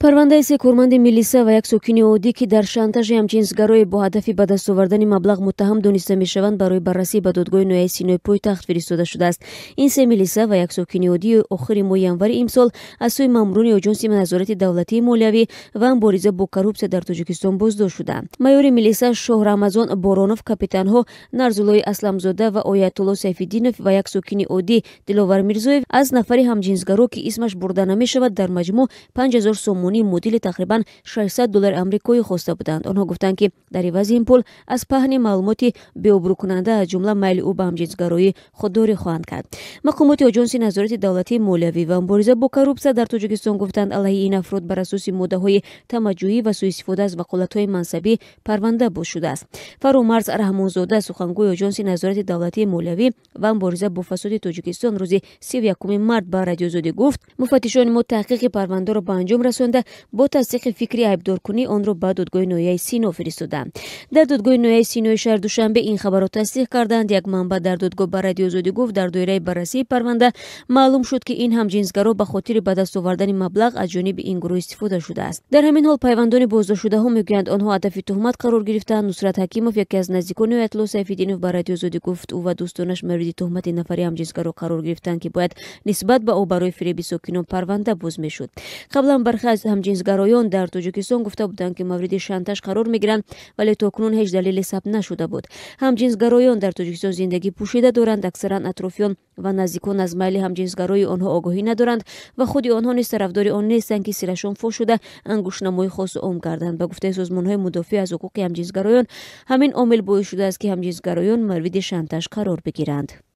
Парвандаи се корманди милиса ва як сокини оддӣ, ки дар шантажи ҳамҷинсгароӣ бо ҳадафи ба даст овардани маблағ муттаҳам дониста мешаванд, барои баррасӣ ба додгоҳи ноҳияи Синои пойтахт фиристода шудааст. Ин се милиса ва як сокини оддӣ охири моҳи январи имсол аз сӯи маъмурони Оҷонси назорати давлатии молиявӣ ва мубориза бо коррупсия дар Тоҷикистон боздошт шудаанд. Майори милиса Шоҳ Рамазон Боронов, капитанҳо Нарзуллои Асламзода ва Оятулло Сайфиддинов ва як сокини оддӣ Диловар Мирзоев аз нафари ҳамҷинсгаро, ки исмаш бурда намешавад, дар маҷмӯъ 5000 сомонӣ муодили тақрибан 600 доллари амрикоӣ хоста буданд. Онҳо гуфтанд, ки дар ивази ин пул аз паҳни маълумоти беобрӯкунанда, аз ҷумла майли ӯ ба ҳамҷинсгароӣ, худдорӣ хоҳанд кард. Мақомоти Оҷонси назорати давлатии молиявӣ ва мубориза бо коррупсия дар Тоҷикистон гуфтанд, алайҳи ин афрод бар асоси моддаҳои тамаҷҷӯӣ ва сӯистифода аз ваколатҳои мансабӣ парванда боз шудааст. Фаромарз Раҳмонзода, сухангӯи Оҷонси назорати давлатии молиявӣ ва мубориза бо фасоди Тоҷикистон, рӯзи 31 март ба Радиозодӣ гуфт: муфаттишони мо таҳқиқи парвандаро ба анҷом расонда, бо тасдиқи фикри айбдоркунӣ онро ба додгоҳи ноҳияи Сино фиристоданд. Дар додгоҳи ноҳияи Синои шаҳри Душанбе ин хабарро тасдиқ карданд. Як манбаъ дар додгоҳ ба Радиозодӣ гуфт, дар доираи баррасии парванда маълум шуд, ки ин ҳамҷинсгаро ба хотири ба даст овардани маблағ аз ҷониби ин гурӯҳ истифода шудааст. Дар ҳамин ҳол пайвандони боздоштшудаҳо мегӯянд, онҳо ҳадафи туҳмат қарор гирифтаанд. Нусрат Ҳакимов, яке аз наздикони Оятулло Сайфиддинов, ба Радиозодӣ гуфт, ӯ ва дӯстонаш мавриди туҳмати нафари ҳамҷинсгаро қарор гирифтанд, ки бояд нисбат ба ӯ барои фиреби сокинон парванда боз мешуд. Қаблан бархе аз ҳамҷинсгароён дар Тоҷикистон гуфта буданд, ки мавриди шантаж қарор мегиранд, вале то кунун ҳеҷ далеле сабт нашуда буд. Ҳамҷинсгароён дар Тоҷикистон зиндагӣ пӯшида доранд. Аксаран атрофиён ва наздикон аз майли ҳамҷинсгарои онҳо огоҳӣ надоранд ва худи онҳо низ тарафдори он нестанд, ки сирашон фош шуда, ангуштнамои хосу ом гарданд. Ба гуфтаи созмонҳои мудофиъ аз ҳуқуқи ҳамҷинсгароён, ҳамин омил боис шудааст, ки ҳамҷинсгароён мавриди шантаж қарор бигиранд.